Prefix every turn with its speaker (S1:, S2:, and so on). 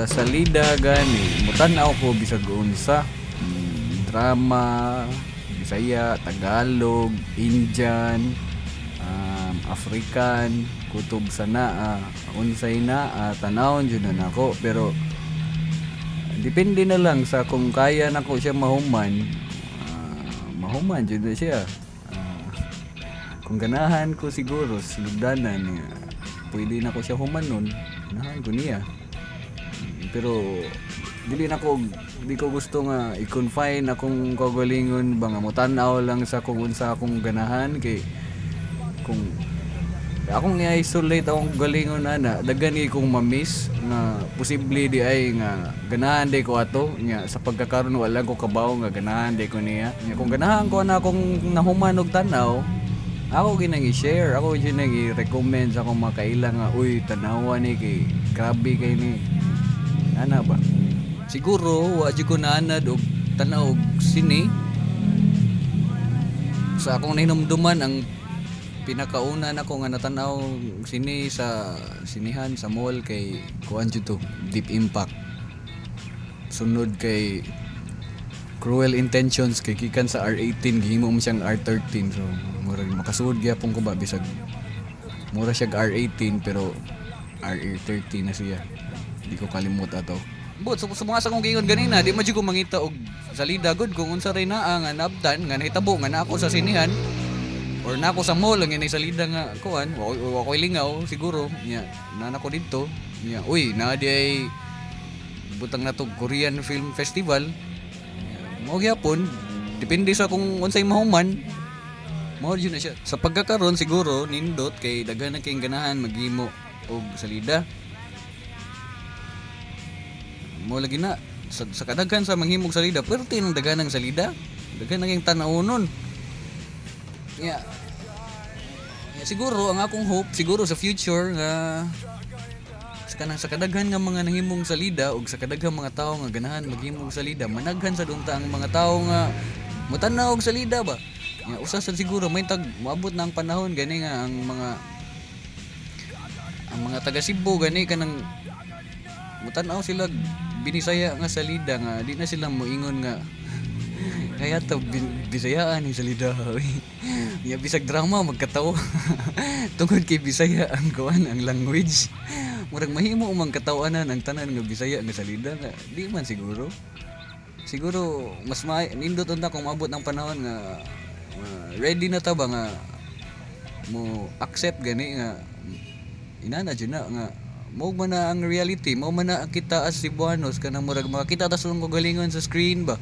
S1: Salida gani, mutan-aw ko bisag unsa. Drama, Bisaya, Tagalog, Indian, African, kutob sa naa, unsay naa, tan-awon jud na nako, pero depende na lang sa kung kaya nako siya mahuman, mahuman jud na siya. Kung ganahan ko siguro sulugdanan niya, pwede na ko siya humanon, ganahan ko niya. Pero dili na ko di ko gusto nga i-confine akong kaugalingon ba nga motan-aw lang sa kung unsa akong ganahan, kay kung akong i-isolate akong kaugalingon ana, daghan kay kong ma-miss nga posible di ay nga ganahan di ko ato nya. Sa pagkakaron wala ko kabaw nga ganahan di ko niya. Nya kung ganahan ko na akong nahuman og tan-aw, ako ginang i-share, ako ginang i-recommend sa akong mga kaila nga, "Uy, tanawa ni kay grabe kay ni." Ana ba? Siguro wa jud ko naanad og tan-aw og sine. Sa akong nahinumduman, ang pinakauna nako nga natanaw sine sa sinehan sa mall kay kuan jud to, Deep Impact. Sunod kay Cruel Intentions, kay gikan sa R18 gihimo mo siyang R13, so murag makasud gyapon ko ba, bisag mura siya R18 pero R13 na siya. Di ko kalimot ato. But sa mga sa akong giingon ganina, di man jud ko mangita og salida gud kung unsa ray naa nga naabtan nga nahitabo nga naa ako sa sinehan or naa ako sa mall nga nay salida nga kuan, wa ko'y lingaw siguro nya naa na ko didto nya, uy, naa di ay butang na to, Korean Film Festival. Mao gyapon, depende sa kung unsay mahuman. Mao jud na siya. Sa pagkakaron siguro nindot kay daghan na kayong ganahan maghimo og salida. Mo lagi na sa kadaghan sa manghimog salida, perti ng daghan ng salida. Daghan na kayong tan-awonon. Ya, ya, siguro ang akong hope siguro sa future nga sa kanang sa kadaghan nga mga nahimong salida ug sa kadaghang mga tawo nga ganahan maghimong salida, managhan sad unta ang mga tawo nga motan-aw og salida ba. Nga usa sad siguro may tag moabot na ang panahon gani nga ang mga taga Cebu gani kanang motan-aw sila Binisaya nga salida nga di na sila moingon nga kaya to Bisayaan ni salida. Nya bisag drama, magkatawa tungod kay Bisaya ang kuan, ang language. Murag mahimo mang katawanan ang tanan nga Bisaya nga salida nga di man siguro. Siguro mas nindot unta kung maabot ang panahon nga ready na ta ba nga mo accept gani nga inana jud na nga mao man na ang reality, mao man na kita as Cebuanos, kanang murag makakita ta sa akong kaugalingon sa screen ba.